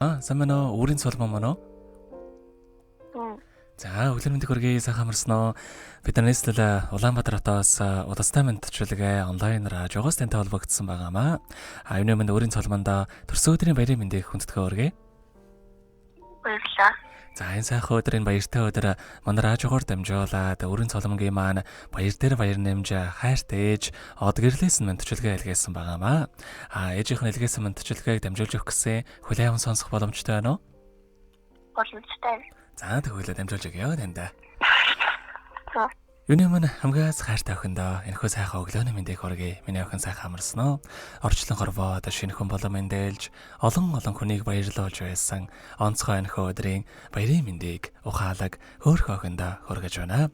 Аа, сайн байна уу? Өөрийн цолмон маань уу? За, өглөө мэндийг хүргэе, сайхан амарсан уу? Бид нар нийслэл Улаанбаатар хотоос Уластай мэндчилгээ онлайнаар жогоос тантай холбогдсон байгаамаа. А юуны өмнө өөрийн цолмондоо төрсөн өдрийн баярын мэндийг хүндэтгэн өргөе. Баярлалаа. За, энэ сайхан өдрийн баяртай өдөр манай радиогоор дамжуулаад өөрийн цолмонгийн маань баяр дээр баяр нэмж хайртай ээж од гэрлээс нь мэндчилгээ илгээсэн байгаамаа. А ээжийнх нь илгээсэн мэндчилгээг дамжуулж өгөх гэсэн хүлээн аван сонсох боломжтой байна уу? Боломжтой. За, тэгвэл дамжуулж өгье танд. За. Юуны өмнө хамгаас хайртай охиндоо энэхүү сайхан өглөөний мэндийг хүргэе. Миний охин сайхан амарсан уу? Орчлон хорвоод шинэхэн болон мэндэлж олон олон хүнийг баярлуулж байсан онцгой энэхүү өдрийн баярын мэндийг ухаалаг хөөрхөн охиндоо хүргэж байна.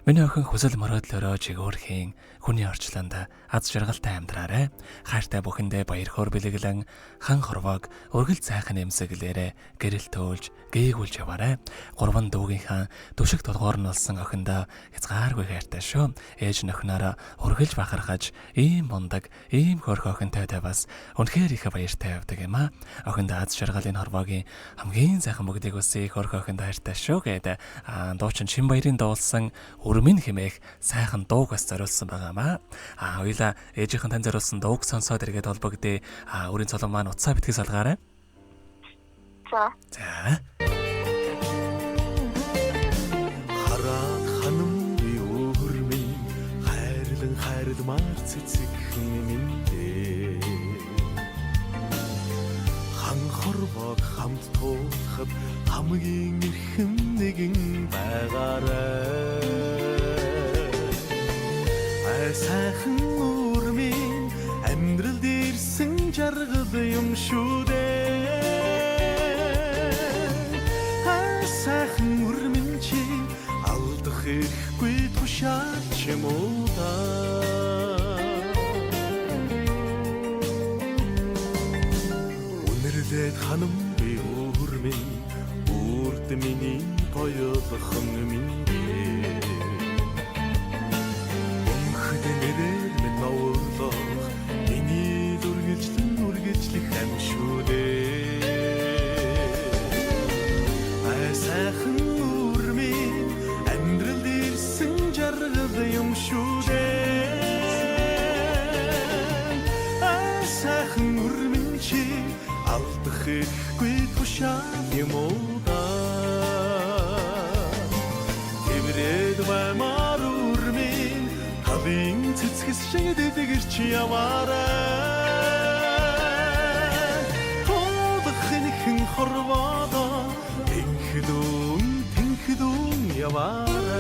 Миний охин хүсэл мөрөөдлөөрөө чигөөрхийн хүний орчлонд аз жаргалтай амьдраарай. Хайртай бүхэндээ баяр хөөр бэлэглэн хан хорвоог өргөл сайхан нэмсэглээрээ гэрэл төөлж гээгүүлж яваарай. Гурван дүүгийнхаа түшиг тулгуур нь болсон охиндоо хязгааргүй хайртай шүү. Ээж нөхнөөрөө үргэлж бахархаж ийм мундаг, ийм хөөрхөн охинтой бас үнэхээр их баяртай явдаг юм аа. Охиндоо аз жаргалын хорвоогийн хамгийн сайхан бүгдийг үсэй, хөөрхөн охиндоо хайртай шүү гэдэг дуучин Шин баярын дуулсан Өрмөн хэмээх сайхан дууг бас зориулсан байгаа юм аа. А хоёлаа ээжийнхэн тань зориулсан дууг сонсоод эргээд холбогдъё. А өөрийн цолон маань утсаа битгий салгаарай. За. За. Хараад ханым би өөр минь хайрлан хайрламар цэцэгхэн минь дээ. Хан хорвоог хамт туулахад хамгийн эрхэм нэгэн байгаарай. Ай сайхан өөр минь амьдралд ирсэн жаргал юм шүү дээ. Ай сайхан өрмөн чи алдах эрхгүй тушаач юм уу да. Үнэрлээд ханым би өөр минь үрд миний гоёлхон минь дээ. Өнхөд нэрээр минь новлох миний л үргэлжлэн үргэлжлэх ам шүү дээ. Ай сайхан үрмийн амьдралд ирсэн жаргал юм шүү дээ. Ай сайхан үрмэн чи алдах эрхгүй тушаал юм уу да. Тэврээд баймар үрмийн талын цэцгэс шиг дэдгэрч яваарай. Туулах нэгэн хорвоодоо тэнхлүүн тэнхлүүн яваарай.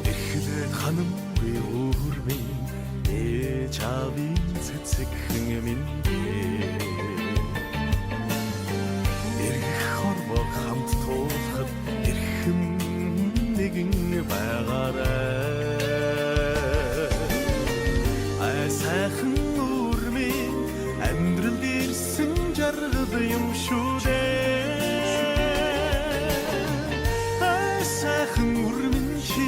Эхлээд ханамгүй өөр минь ээж аавын цэцэгхэн минь дээ. Эргэх хорвоог хамт туулахад эрхэм нэгэн байгаарай. Ай сайхан өөр минь амьдралд ирсэн жаргал юм шүү дээ. Ай сайхан үрмэн чи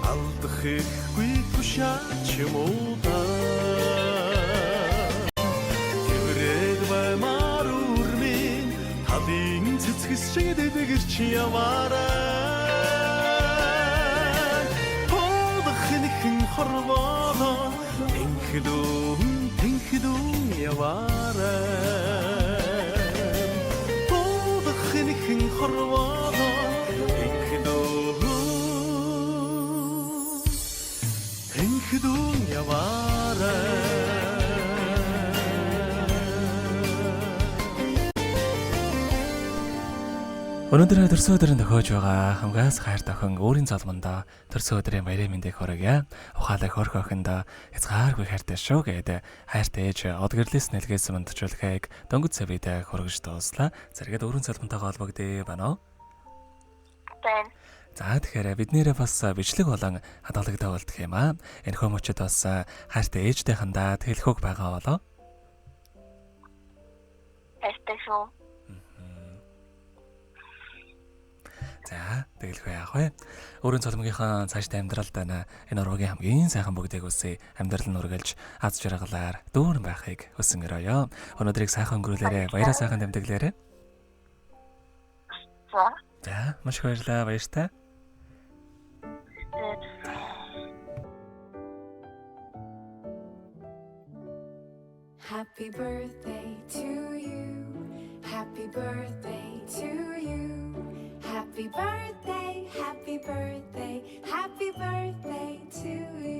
алдах эрхгүй тушаач юм уу да. Тэврээд баймар үрмэн талын цэцгэс шиг дэдгэрч яваарай. Туулах нэгэн хорвоолоо тэнхлүүн тэнхлүүн яваарай. Туулах нэгэн хорвоолоо тэнхлүүн тэнхлүүн яваарай. Өнөөдөр төрсөн өдрийн тохиож байгаа хамгаас хайр тохин өөрийн золмондоо төрсөн өдрийн баярын мэндийг хүргье. Ухаалаг хөрх охиндоо хязгааргүй хайртай шүү гээд хайртай ээж од гэрлээс нэлгээсэн мандчуулахыг дөнгөж цавидаа хүргэж дууслаа. Зэрэгэд өөрийн золмонтойгоо холбогдъё байна уу? Байна. За, тэгэхээр бид нэрээ бас бичлэг болон хадгалагдаа болдох юм аа. Энэ хүмүүчд бас хайртай ээжтэй хандаад хэлэх үг байгаа болоо. Хайртай шүү. За, тэгэлгүй яах вэ? Өөрийн цолмогийнхаа цаашдаа амьдралд энэ урвагийн хамгийн сайхан бүгдийг үсэ амьдрал нь үргэлж аз жаргалаар дүүрэн байхыг хүсэн өрөөё. Өнөөдрийг сайхан өнгөрүүлээрэ, баяраа сайхан тэмдэглээрэ. За. За, маш их баярлалаа. Баяртай. Happy birthday to you. Happy birthday to you. Happy birthday, happy birthday, happy birthday to you.